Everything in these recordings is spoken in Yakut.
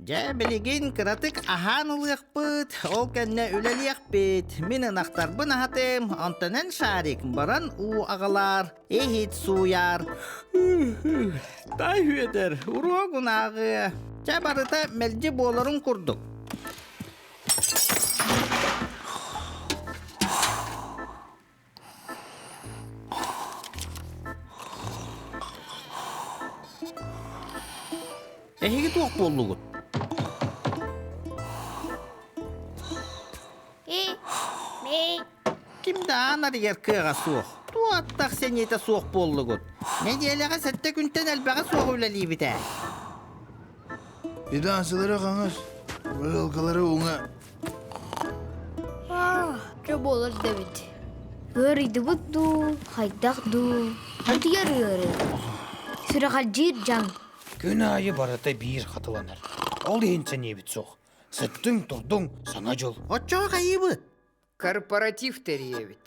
Дьэ, билигин кыратык аһаан ылыахпыт, ол кэннэ үлэлиэхпит. Мин ынахтарбын аһатым, онтон эн Шарик баран уу аҕалаар, иһит сууйаар. Тай Үөдэр, уруогун ааҕыа. Чэ, барыта мэлдьи буоларын курдук. Эһиги туох буоллугут? Ким да аан арыйар кыаҕа суох. Туох сэниэтэ суох буоллугут? Нэдиэлэҕэ сэттэ күнтэн элбэҕэ суох үлэлиибит ээ. Финансылары хаҥас, быһылкалары уҥа. Чэ буолар да эбит. Ыарыйдыбыт дуу, хайдах дуу, утуйар ыарыы. Сүрэҕэлдьиир дьаҥ. Күн аайы барыта биир хатыланар. Ол иһин сэниэбит суох. Сыттыҥ-турдуҥ, Саҥа дьыл. Оччоҕо хайыыбыт? Корпоратив тэрийэбит.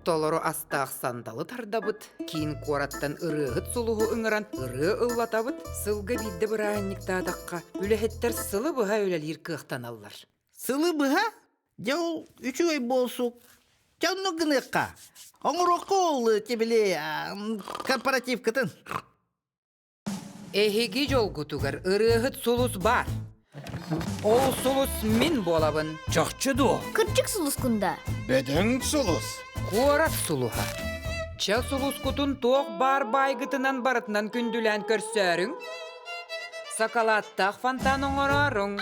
Толору астаах сандалы тардабыт, киин куораттан ырыаһыт сулуһу ыҥыран ырыа ыллатабыт, сылга биирдэ бырааһынньыктаатахха, үлэһиттэр сылы быһа үлэлиир кыахтаналлар. Сылы быһа? Дьэ ол үчүгэй буолсук. Дьэ оннук гыныахха. Оҥоруохха ол тибили корпоративкытын. Эһиги дьолгутугар ырыаһыт сулус баар. Ол сулус мин буолабын. Чахчы дуо? Кырдьык сулускун да? Бөдөҥ сулус. Куорат сулуһа. Чэ сулускутун туох баар баайгытынан барытынан күндүлээн көрсөөрүҥ. Сакалааттаах фонтан оҥорооруҥ.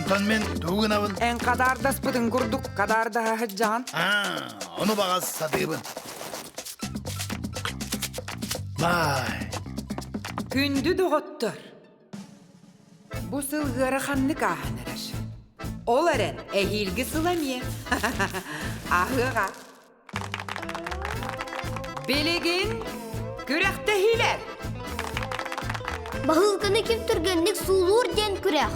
Онтон мин тугу гынабын? Эн хадаардаспытын курдук хадаардаһа сылдьаҕын. Аа, ону баҕас сатыыбын. Бай! Күндү доҕоттор! Бу сыл ыараханнык ааһан эрэр. Ол эрэн эһиилги сыл эмиэ аһыаҕа. Билигин күрэхтэһиилэр! Баһыылканы ким түргэнник суулуур диэн күрэх.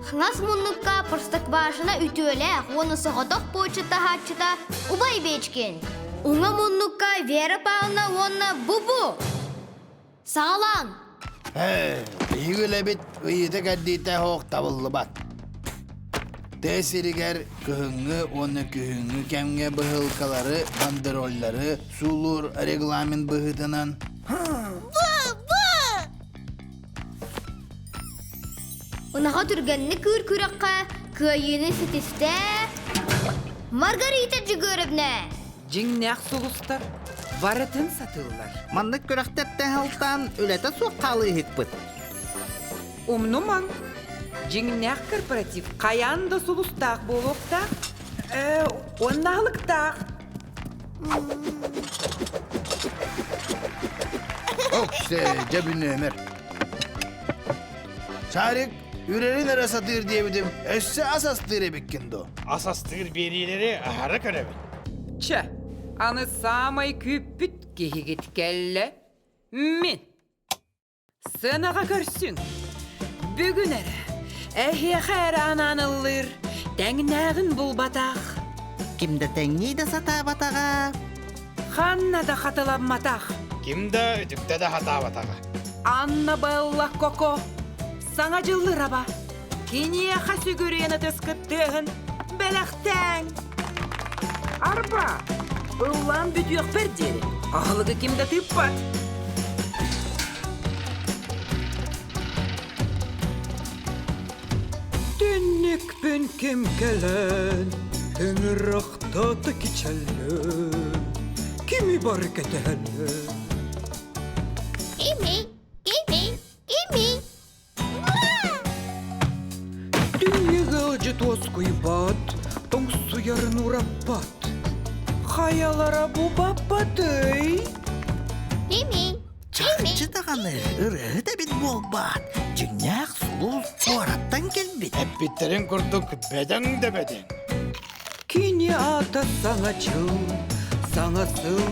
Хаҥас муннукка Простоквашино үтүөлээх уонна соҕотох почта таһааччыта Убай Бечкин. Уҥа муннукка Вера Павловна уонна Бубу. Саҕалаан! Ээ, биһиги үлэбит ыйыыта-кэрдиитэ суох табыллыбат. Тыа сиригэр кыһыҥҥы уонна күһүҥҥү кэмҥэ быһыылкалары, бандероллары суулуур регламент быһыытынан Ынаҕа түргэнник кыыр күрэххэ кыайыыны ситистэ Маргарита Дьөгүөрэбнэ! Дьиҥнээх сулустар барытын сатыыллар. Маннык күрэхтэртэн алтаан үлэтэ суох хаалыыһыкпыт. Умнумаҥ, дьиҥнээх корпоратив хайаан да сулустаах буолуохтаах, э, уонна аһылыктаах. Оксе, дьэ бүнүөмэр. Шарик, үрэрин эрэ сатыыр диэбитим, өссө ас астыыр эбиккин дуо? Ас астыыр биэриилэри аһара көрөбүн. Чэ, аны саамай күүппүт киһигит кэллэ. Мин. Сыанаҕа көрсүҥ. Бүгүн эрэ, эһиэхэ эрэ анаан ыллыыр, тэҥнээҕин булбатах. Ким да тэҥнии да сатаабатаҕа. Ханна да хатыламматах. Ким да үтүктэ да хатаабатаҕа. Анна Белла Коко Саҥа дьыллыраба. Киниэхэ сүгүрүйэн ытыскыт тыаһын бэлэхтээҥ. Арба, ыллаан бүтүөхпэр диэри аһылыгы ким да тыыппат. Түннүкпүн ким кэлэн, ыҥырахтата кичэллэн, кими бар кэтэһэллэн. Кими? Кими? Кими? Түннүк ыалдьыт уоскуйбат, тоҥсуйарын ураппат. Хайалара бу баппатый? Кими? Чахчы даҕаны ырыаһыт эбит буолбаат, дьиҥнээх сулус куораттан кэлбит. Эппиттэрин курдук бөдөҥ да бөдөҥ. Кини аата саҥа дьыл, саҥа сыл.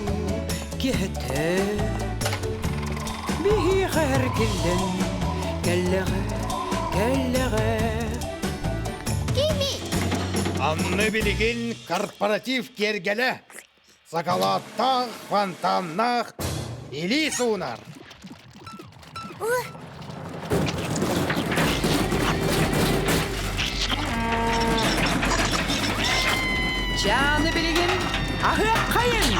киэһэтэ биһиэхэ эргиллэн кэллэҕэ, кэллэҕэ. Кими? Анны билигин корпоратив киэргэлэ, сакалааттаах, фонтаннаах илии суунар. Чааны билигин аһыаххайын!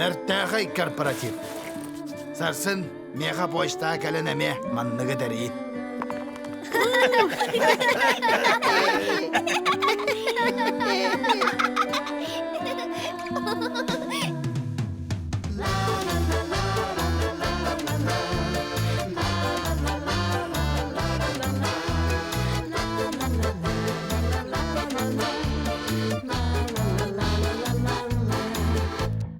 Бэртээхэй корпоратив. Сарсын миэхэ почтаҕа кэлэн эмиэ манныгы тэрийин.